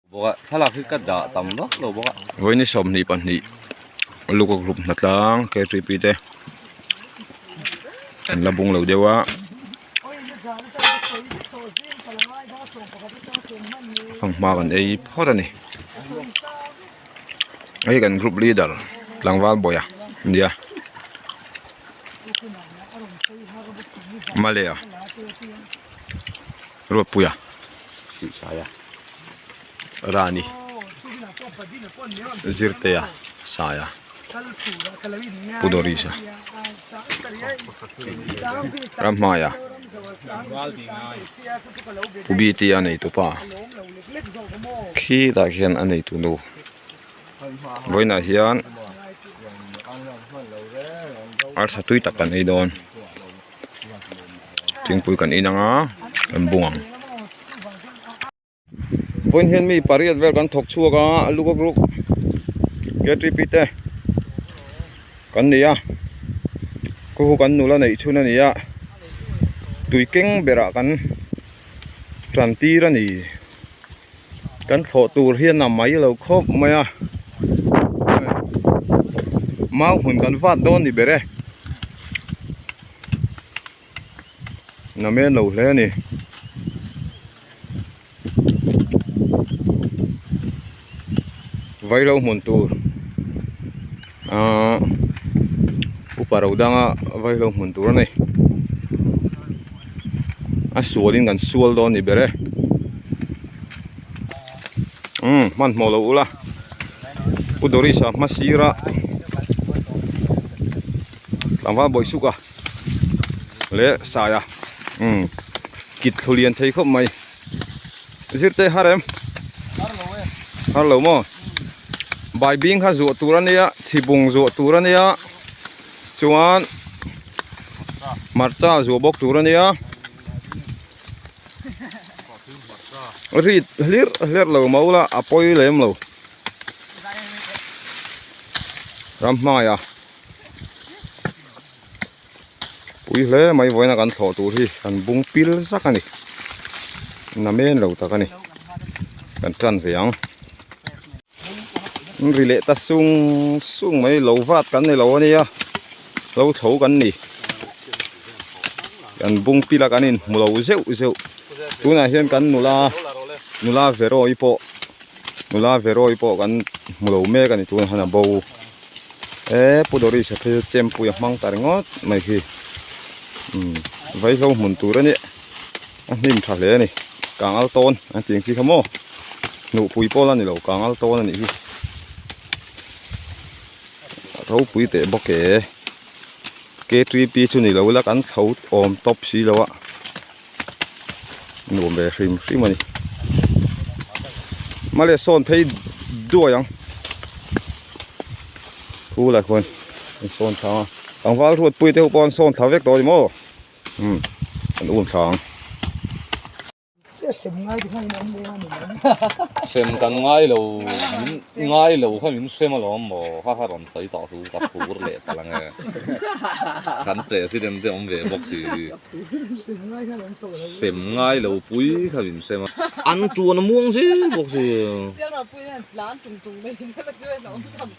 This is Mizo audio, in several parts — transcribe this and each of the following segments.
Bawk a, thlalak hi ka dah tam vak lo bawk a. Vawiin 22 Luka group hnatlang KTP te an la bung lo deuh a. Fanghma kan ei phawt a ni. Hei kan group leader tlangval bawih a nia. Malea Ruatpuia Sihsaia Rani Zirtea Saia Pu Dorisa Ramhmaia Pu Bta neitu pa khilaiah khian a neitu nu vawiinah hian arsa tui tak kan ei dawn. Thingpui kan in anga kan bung ang. Vawiin hian mi pariat vel kan thawk chhuak a a luk a group K_T_P te kan ni a khaw kan nula neih chhun a ni a tui keng berah kan tan tir a ni kan thlawh tur hian a mai lo khawp mai a mau hmun kan vat dawn ni ber e. Namen lo hle a ni. Vailo hmun tur ahh upa ro danga vailo hmun tur a ni. A sualin kan sual dawn ni ber e. Umm hmanhmawh lo ula Pu Doris-a hma sira tlangval bawih suk a. leh saia umm kit thlu lian thei khawp mai zirte har em har lo maw baibing kha zuah tur a nia chhibung zuah tur a nia chuan hmarcha zuah bawk tur a nia rit hlir hlir lo mau la a pawi lem lo ram hmaiah. Pui hle mai vawiin a kan thlawh tur hi kan bung pil zak a ni namen lo tak a ni kan tan ve ang ri leh ta sung sung mai lo vat kan ni lo a nia lo tho kan ni kan bung pil a kan in hmu lo zeuh zeuh tunah hian kan nula nula verawi pawh nula verawi pawh kan hmu lo mek a ni tunah hian a bo. Eee Pu Doris a phei chu chempui a hmang ta ringawt mai khi umm vaihlo hmun tur a nih a hnim tha hle a ni kangal tawn an tih ang chi kha maw hnuhpui pawh la ni lo kangal tawn a nih hi ropui teh bawk e K_T_P chu ni lo ila kan thlo awm tawp si lo a nuam ve hrim hrim a ni male sawn phei duai ang thu lai khuan an sawn thla ang a tlangval ruatpui te ho pawh an sawn thla vek tawh a ni maw umm an um thla ang. Sem kan ngai lo min ngai lo kha min hrem alawm maw kha kha rawn sawi tawh chu ka phur leh palh ang e kan president te awm ve bawk si. Sem ngai lo pui kha min hrem a. An tuan a muang zel bawk si.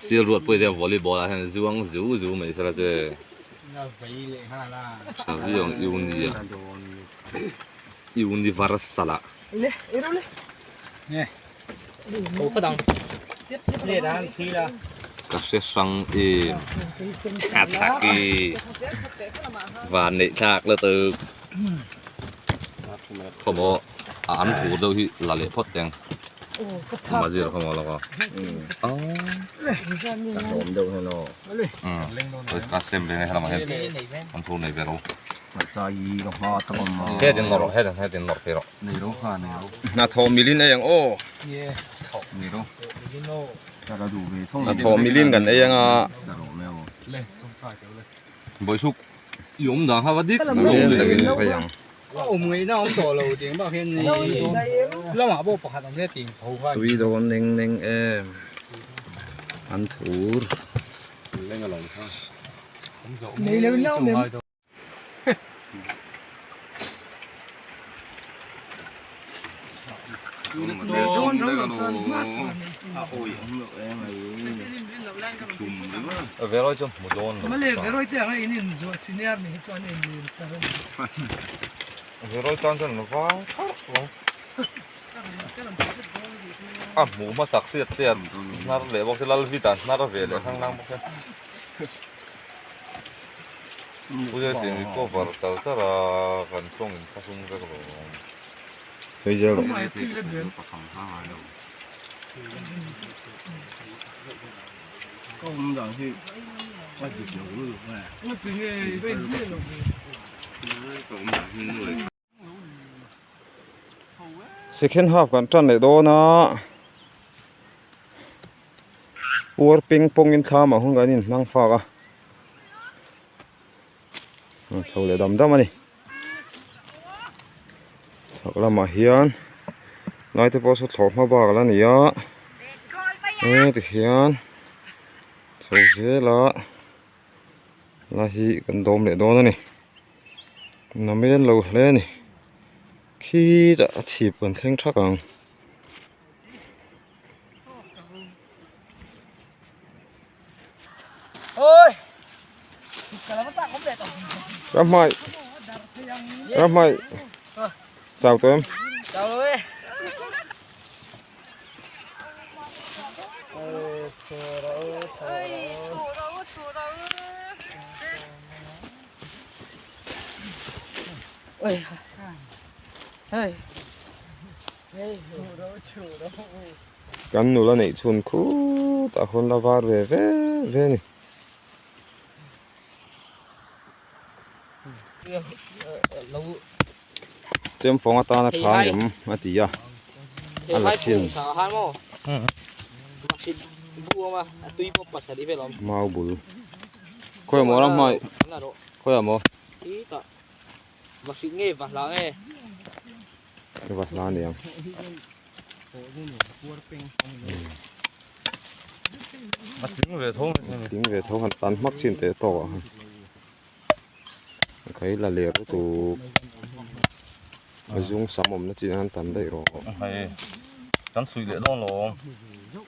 Sial ruat pui te volleyball ah hian zuang zu zu mai sela che. Tha viau ang uni a universal ah. Ka hre hrang em a thak i van neih thlak la tuk khawmaw a an thur deuh hi la leh phawt teng mazir khawmaw lawk a ka sem ve nge helamah hian an thur nei ve lo hetin nawr rawh hetin hetin nawr phei rawh. Hnathawh milin ei ang aw. Hnathawh milin kan ei anga. Bawisuk i awm dan kha va dik lo le. Tui dawn neng neng em an thur. Veroi chu hmu dawn lo. Veroi tan chuan an vang tharh ang. A hmuh hmasak hriat te an hnar leh bawk se Lalvita hnar ve leh hrang hrang bawk se. Pu Zai cover char char a kan tawng in thlahrung vek lo ang. Sawi zel rawh. Second half kan tan leh dawn a uar ping pawng in thlam ah hun kan in hmang fak a chho leh dam dam a ni chhak lamah hian lai te pawh saw thlawh hma bak ala ni a tikhian chho zel a la hi kan dawm leh dawn a ni. Namen lo hle a ni khitah a chhip kan thleng thak ang. Ramhmai Ramhmai chau tawh em? Kan nula neih chhun khutah khawn la var ve ve ve a ni. Chemfawng atana tha ngem a ti a a la chin mau bul khawi maw ram hmai khawi ah maw va hla aniang a tling ve tho tling ve tho han tan hmak chin teh tawk ah khan. Kai la ler lutuk a zung sam awmna chin an tam daih rawh. Hei kan suih leh dawn lo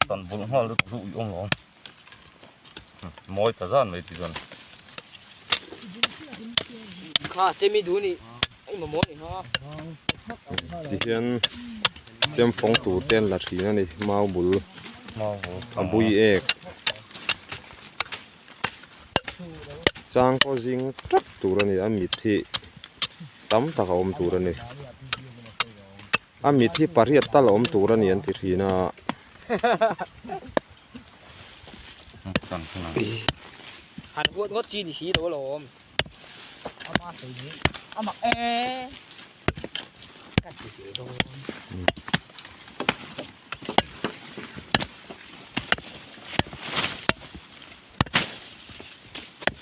kan bulh nghal lutuk chu uih awm lo mawi ta zan mai ti chuan. Kha chemi duh ni ei mamawh ni ha. Tihian chem fawng tur te an la thin a ni mau bul a bui ek. Chang pawh zing tap tur a ni a mit hi tam tak a awm tur a ni a mit hi pariat tal a awm tur a ni an ti thin a.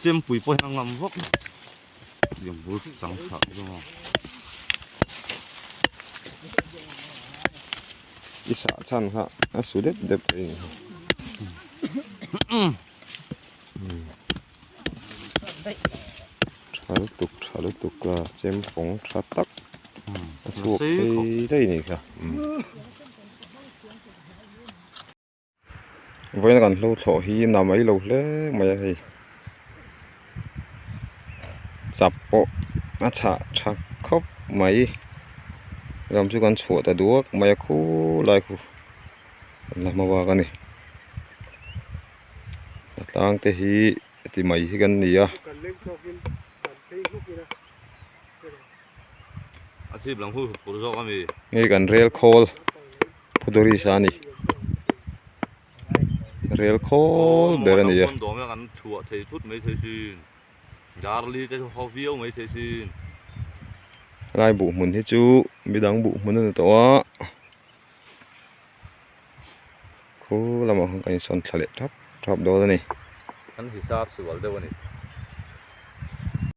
Chempui pawh hian a ngam vak liam bul chang thlah zawng a. I sah chhan kha a su dep dep thei a ni. Tha lutuk tha lutuk a chemfawng tha tak a chhuak thei daih a nih kha. Vawiin kan hlo thlawh hi na mai lo hle mai a hei chap pawh a chhah tha khawp mai lam chu kan chhuah ta duak mai a khulai khu kan la hma bak a ni a tlang te hi ti mai hi kan ni a. Hei kan rel khawl Phudawri sa a ni rel khawl ber a ni a. Helai buh hmun hi chu midang buh hmun a ni tawh a khu lamah khan kan insawn thla leh thap thap dawn a ni.